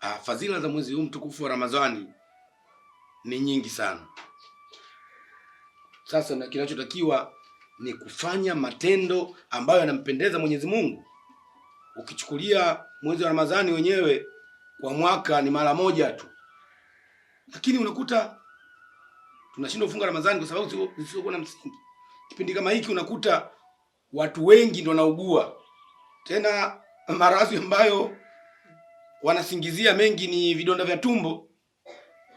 Fadhila za mwezi huu mtukufu wa Ramadhani ni nyingi sana. Sasa na kinachotakiwa ni kufanya matendo ambayo yanampendeza Mwenyezi Mungu. Ukichukulia mwezi wa Ramadhani wenyewe kwa mwaka ni mara moja tu, lakini unakuta tunashindwa kufunga Ramadhani kwa sababu zisizokuwa na msingi. Kipindi kama hiki unakuta watu wengi ndio wanaugua, tena maradhi ambayo wanasingizia mengi ni vidonda vya tumbo.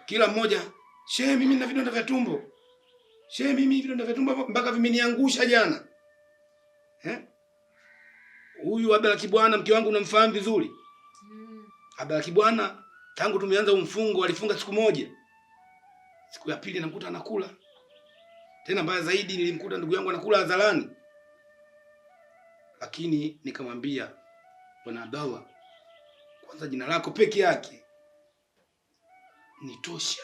Kila mmoja, shehe, mimi nina vidonda vya tumbo, shehe, mimi vidonda vya tumbo mpaka vimeniangusha jana. Huyu Abdalla Kibwana mke wangu unamfahamu vizuri. Abdalla Kibwana tangu tumeanza umfungo alifunga siku moja, siku ya pili namkuta anakula tena. Mbaya zaidi, nilimkuta ndugu yangu anakula hadharani, lakini nikamwambia Bwana Abdalla, kwanza jina lako peke yake ni tosha.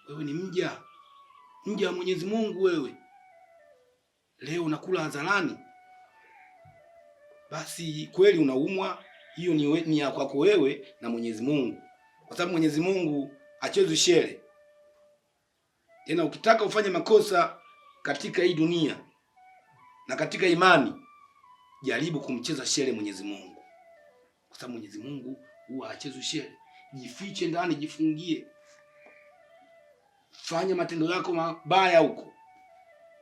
Wewe ni mja, mja wa Mwenyezi Mungu. Wewe leo unakula hadharani, basi kweli unaumwa, hiyo ni ya kwako wewe na Mwenyezi Mungu, kwa sababu Mwenyezi Mungu hachezi shere. Tena ukitaka ufanye makosa katika hii dunia na katika imani, jaribu kumcheza shere Mwenyezi Mungu, kwa sababu Mwenyezi Mungu huwa hachezi shere. Jifiche ndani, jifungie, fanya matendo yako mabaya huko,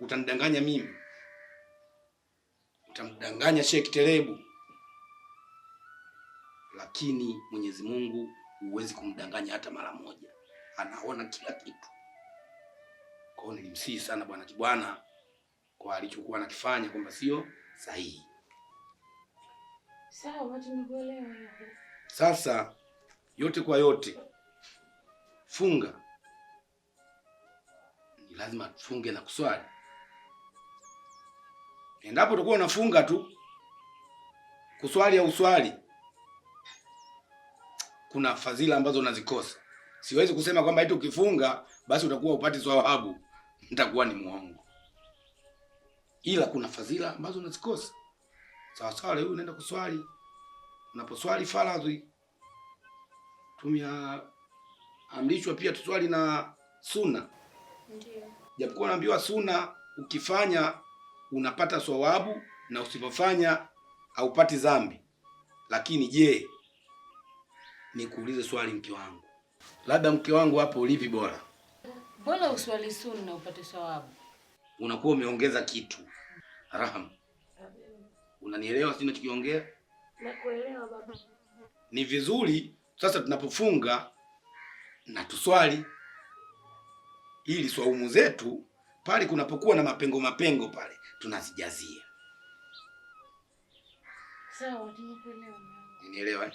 utanidanganya mimi, utamdanganya Sheikh Terebu, lakini Mwenyezi Mungu huwezi kumdanganya hata mara moja, anaona kila kitu. Kwa hiyo nilimsihi sana Bwana Kibwana kwa alichokuwa anakifanya kwamba sio sahihi. Sawa, tumekuelewa. Sasa yote kwa yote, funga ni lazima tufunge na kuswali. Endapo utakuwa unafunga tu, kuswali au uswali, kuna fadhila ambazo unazikosa. Siwezi kusema kwamba eti ukifunga basi utakuwa upati thawabu, nitakuwa ni muongo, ila kuna fadhila ambazo unazikosa. Sawa sawa, leo unaenda kuswali, unaposwali faradhi tumeamrishwa pia tuswali na suna. Ndio. Japokuwa naambiwa suna ukifanya unapata thawabu na usipofanya haupati dhambi. Lakini je, nikuulize swali mke wangu, labda mke wangu hapo ulipi bora? Bora uswali sunna upate thawabu. Unakuwa umeongeza kitu. Raham, unanielewa sio ninachokiongea? Nakuelewa baba. Ni vizuri sasa tunapofunga na tuswali ili swaumu zetu pale kunapokuwa na mapengo mapengo pale tunazijazia. Sawa, tumekuelewa. Unielewa eh?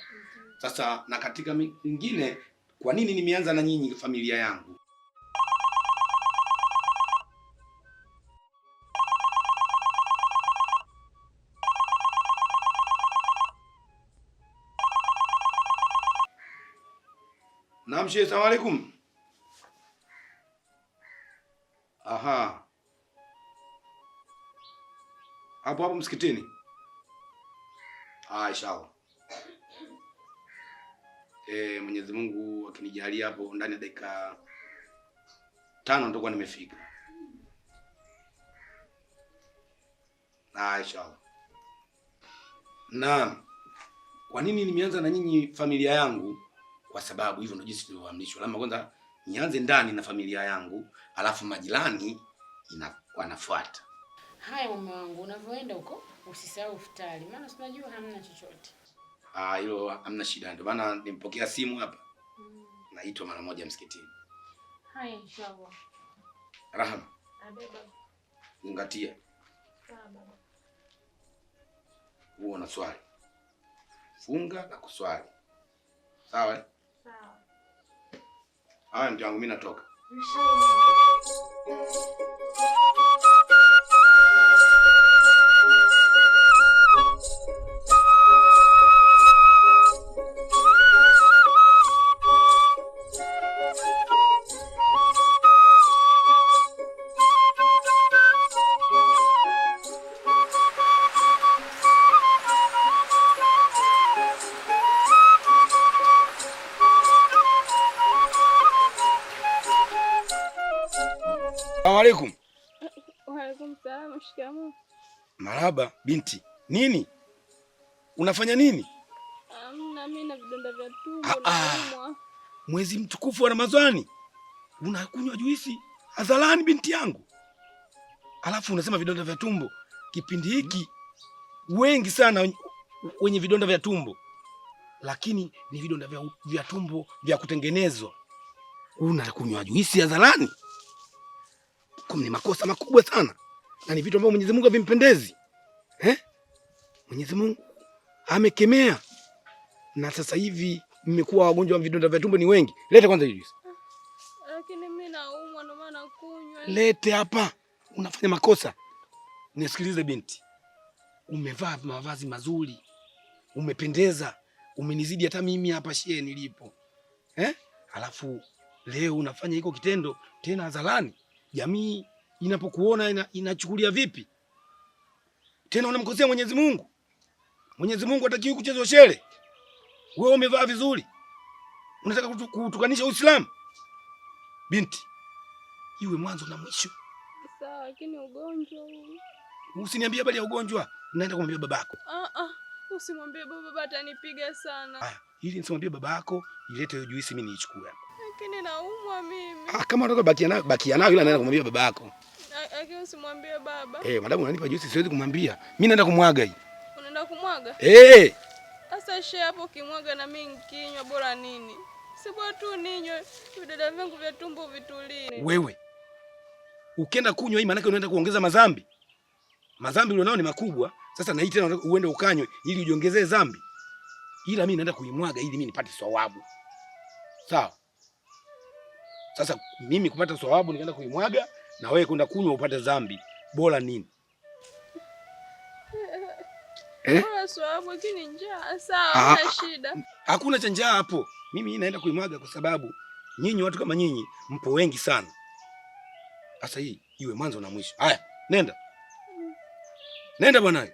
Sasa na katika mingine, kwa nini nimeanza na nyinyi familia yangu? Naam, Sheikh, assalamu alaikum. Aha. Hapo hapo msikitini. Ah, inshallah. Mwenyezi Mungu akinijalia hapo ndani ya dakika 5 nitakuwa nimefika. Ah, inshallah. Naam. Kwa nini nimeanza na nyinyi familia yangu? Kwa sababu hivyo ndio jinsi tulivyoamrishwa. Lazima kwanza nianze ndani na familia yangu, alafu majirani wanafuata. Haya mume wangu, unavyoenda huko usisahau futari, maana unajua hamna chochote. Ah, hilo hamna shida. Ndio maana nimpokea simu hapa. Naitwa mara moja msikitini. Haya inshallah. Rahma. Abeba. Zingatia. Sawa baba. Huo una swali. Funga na kuswali. Sawa eh? Sawa. Haya ndio wangu, mimi natoka. Inshallah. Salamu alaikum. Wa alaikum salaam. Shikamoo. Marhaba binti. Nini? Unafanya nini? Amna, mimi na vidonda vya tumbo naumwa. Mwezi mtukufu wa Ramadhani unakunywa juisi hadharani binti yangu, alafu unasema vidonda vya tumbo. Kipindi hiki wengi sana wenye vidonda vya tumbo, lakini ni vidonda vya tumbo vya kutengenezwa. Unakunywa juisi hadharani, ni makosa makubwa sana, na ni vitu ambavyo Mwenyezi Mungu havimpendezi. Eh? Mwenyezi Mungu amekemea, na sasa hivi mmekuwa wagonjwa wa vidonda vya tumbo ni wengi. Lete kwanza hiyo juisi. Lakini mimi naumwa ndio maana nakunywa. Lete hapa, unafanya makosa. Nisikilize binti, umevaa mavazi mazuri, umependeza, umenizidi hata mimi hapa shie nilipo eh? Alafu leo unafanya hiko kitendo tena hadharani. Jamii inapokuona inachukulia vipi? Tena unamkosea Mwenyezi Mungu. Mwenyezi Mungu hatakiwi kuchezwa shere. Wewe umevaa vizuri, unataka kutukanisha Uislamu? Binti, iwe mwanzo na mwisho. Sawa, lakini ugonjwa huu. Usiniambie habari ya ugonjwa, naenda kumwambia babako. Usimwambie baba, baba atanipiga sana. Haya, ili nisimwambie babako, ilete hiyo juisi mimi niichukue hapa. Lakini naumwa mimi. Kama unataka bakia nayo, bakia nayo, ila naenda kumwambia babako. Lakini usimwambie baba. Madamu unanipa juisi siwezi kumwambia. Mimi naenda kumwaga hii. Unaenda kumwaga? Sasa shehe, hapo ukimwaga na mimi nikinywa bora nini? Si bora tu ninywe vidonda vyangu vya tumbo vitulie. Wewe ukienda kunywa hii maana yake unaenda kuongeza madhambi. Madhambi ulionao ni makubwa. Sasa na hii tena uende ukanywe ili ujiongezee dhambi. Ila mimi naenda kuimwaga ili mimi nipate thawabu. Sawa? Sasa mimi kupata thawabu nikaenda kuimwaga na wewe kwenda kunywa upate dhambi. Bora nini? Bora thawabu, lakini njaa. Sawa, hakuna shida. Hakuna cha njaa hapo. Mimi naenda kuimwaga kwa sababu nyinyi watu kama nyinyi mpo wengi sana. Sasa hii iwe mwanzo na mwisho. Haya, nenda. Nenda bwana.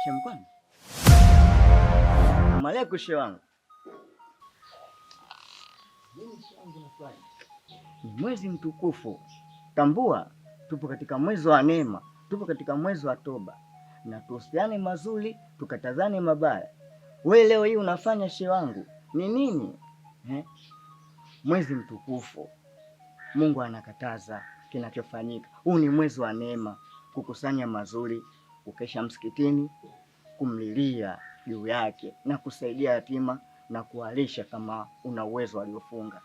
Shemkwani. Maleku shehe wangu. Ni mwezi mtukufu. Tambua tupo katika mwezi wa neema, tupo katika mwezi wa toba, na tuhusiane mazuri, tukatazane mabaya. We leo hii unafanya shehe wangu ni nini eh? Mwezi mtukufu, Mungu anakataza kinachofanyika. Huu ni mwezi wa neema, kukusanya mazuri, kukesha msikitini, kumlilia juu yake na kusaidia yatima na kuwalisha kama una uwezo waliofunga.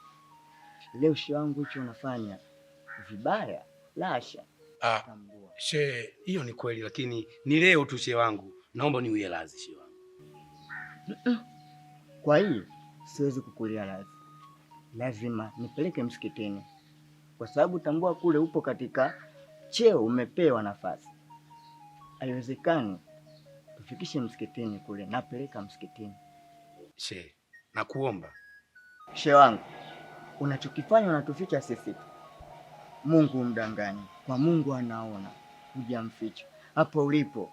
Leo shehe wangu, hicho unafanya vibaya, lasha. Ah, Tambua she, hiyo ni kweli, lakini ni leo tu she wangu, naomba niwie radhi she wangu. Kwa hiyo siwezi kukulia radhi, lazima nipeleke msikitini, kwa sababu tambua kule upo katika cheo, umepewa nafasi. Haiwezekani tufikishe msikitini kule, napeleka msikitini. She, nakuomba Shehe wangu, unachokifanya unatuficha sisi tu. Mungu umdanganye, kwa Mungu anaona, hujamficha hapo ulipo.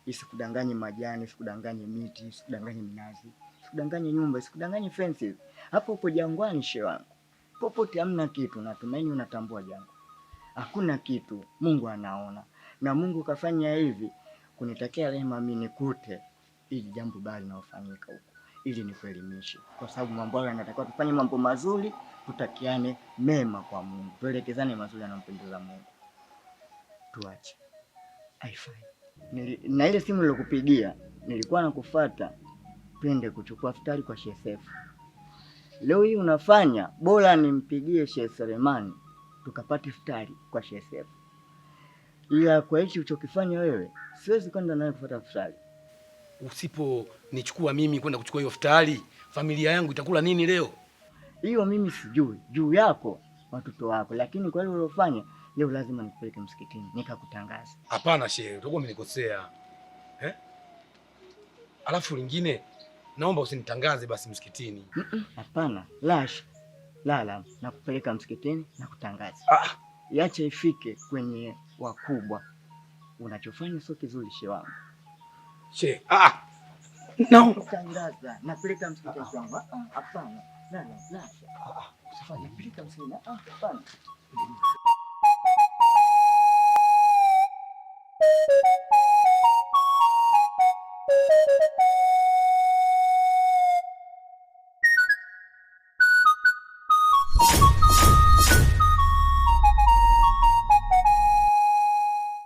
Isikudanganye majani, isikudanganye miti, isikudanganye minazi, isikudanganye nyumba, isikudanganye fences. Hapo upo jangwani, shehe wangu, popote hamna kitu. Natumaini unatambua jangwa, hakuna kitu. Mungu anaona, na Mungu kafanya hivi kunitakia rehema mimi nikute ili jambo baya linalofanyika huko, ili nikuelimishe, kwa sababu mambo hayo yanatakiwa tufanye mambo mazuri, tutakiane mema kwa Mungu, tuelekezane mazuri yanayompendeza Mungu, tuache haifai. Na ile simu nilokupigia nilikuwa nakufuata twende kuchukua futari kwa Sheikh Sefu. Leo hii unafanya bora nimpigie Sheikh Selemani tukapate futari kwa Sheikh Sefu, ila kwa hichi ulichokifanya wewe siwezi kwenda nawe kufuata futari. Usiponichukua mimi kwenda kuchukua hiyo futari, familia yangu itakula nini leo? Hiyo mimi sijui juu yako watoto wako, lakini kwa ile uliofanya leo lazima nikupeleke msikitini nikakutangaza. Hapana shehe, utakuwa umenikosea eh? Alafu lingine naomba usinitangaze basi msikitini. Hapana, lash lala, nakupeleka msikitini na kutangaza. Ah, Iache ifike kwenye wakubwa. Unachofanya sio kizuri, shehe wangu. shehe, ah, naomba Kutangaza, napeleka msikitini shehe wangu. Ah, hapana, lala, lasha, usifanye napeleka msikitini. Ah, hapana.